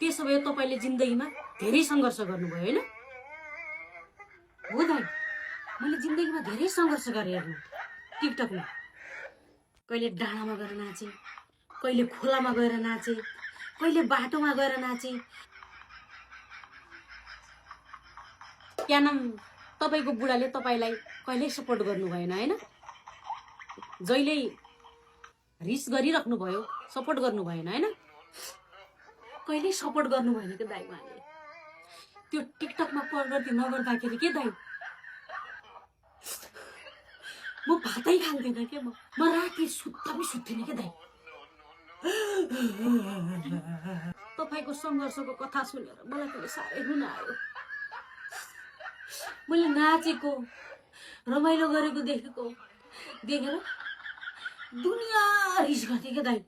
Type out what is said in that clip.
त्यसो भए तपाईले जिन्दगीमा धेरै सङ्घर्ष गर्नुभयो हैन? हो दाइ, मैले जिन्दगीमा धेरै सङ्घर्ष गरेँ हेर्नु। टिकटकमा कहिले डाँडामा गएर नाचे, कहिले खोलामा गएर नाचे, कहिले बाटोमा गएर नाचे। क्या नाम तपाईको बुढाले तपाईलाई कहिल्यै सपोर्ट गर्नु भएन हैन? जहिले रिस गरिराख्नु भयो, सपोर्ट गर्नु भएन हैन? कहिल्यै सपोर्ट गर्नु भएन के दाइ उहाँले। त्यो टिकटकमा प्रगति नगर्दाखेरि के दाइ म भातै खान्दिनँ के, म राति सुत्दा पनि सुत्दिनँ के दाइ। तपाईको सङ्घर्षको कथा सुनेर मलाई पनि साह्रै रुन आयो। मैले नाचेको रमाइलो गरेको देखेर दुनिया रिस गर्थेँ के दाइ।